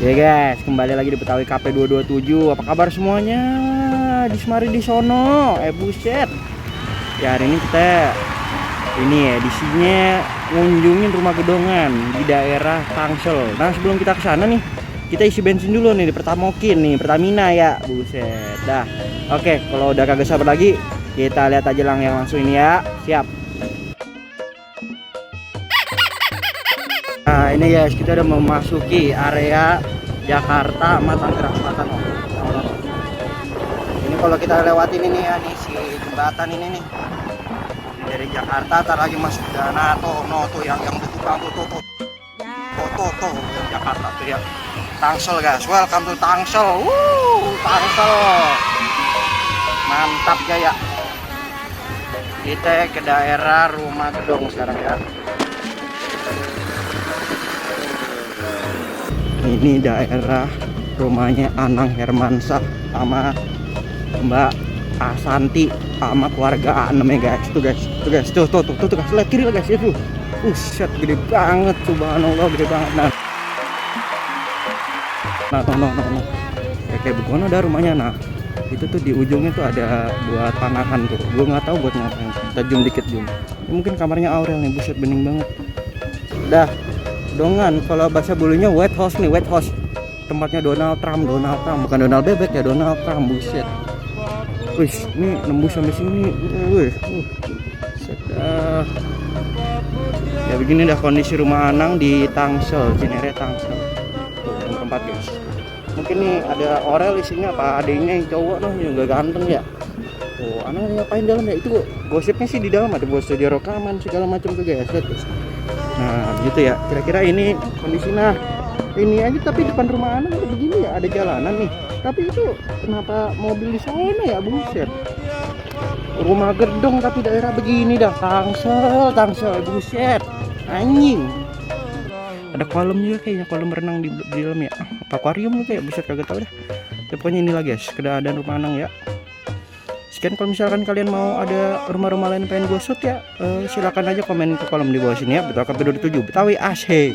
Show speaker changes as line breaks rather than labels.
Oke guys, kembali lagi di Betawi KP 227. Apa kabar semuanya? Di Semari di sono. Buset. Ya hari ini kita edisinya ngunjungin rumah gedongan di daerah Tangsel. Nah, sebelum kita ke sana nih, kita isi bensin dulu nih di Pertamokin nih, Pertamina ya. Buset. Dah. Oke, kalau udah kagak sabar lagi, kita lihat aja yang langsung ini ya. Siap. Nah ini guys, kita udah memasuki area Jakarta Tangerang. Ini kalau kita lewatin ini ya nih, si jembatan ini nih dari Jakarta, tar lagi masuk Dana tuh yang tukang tuh Jakarta tuh ya. Tangsel guys, welcome to Tangsel. Tangsel mantap ya. Kita ke daerah Rumah Gedong sekarang ya. Ini daerah rumahnya Anang Hermansyah sama Mbak Asanti sama keluarga A6 ya guys. Tuh guys, lihat kiri lah guys itu. Set gede banget, subhanallah, gede banget. Nah. Kayak begini ada rumahnya. Nah, itu tuh di ujungnya tuh ada buat panahan tuh. Gue nggak tahu buat ngapain. Kita zoom dikit zoom. Ini mungkin kamarnya Aurel nih, buset bening banget. Dah. Dongan, kalau bahasa bulunya White House nih, White House. Tempatnya Donald Trump, bukan Donald Bebek ya, Donald Trump, buset. Wih, ini nembus sampai sini. Sedap. Ya begini dah kondisi rumah Anang di Tangsel, Cinere Tangsel. Tuh, tempat guys. Mungkin nih ada Aurel isinya apa adiknya yang cowok nih, yang gak ganteng ya. Tuh, Anang ngapain dalam ya? Itu gosipnya sih di dalam ada buat studio rekaman segala macam tuh guys. Nah gitu ya, kira-kira ini kondisinya ini aja. Tapi depan rumah Anang tuh begini ya, ada jalanan nih. Tapi itu kenapa mobil di sana ya, buset. Rumah gedong tapi daerah begini dah. Tangsel, buset. Anjing. Ada kolam juga kayaknya, kolam renang di dalam ya. Apa akuarium juga ya, buset kagak tahu dah. Tapi pokoknya inilah guys, keadaan rumah Anang ya. Sekian, kalau misalkan kalian mau ada rumah-rumah lain pengen gue shoot ya, silakan aja komen ke kolom di bawah sini ya. Betawi KP 227 Betawi asik.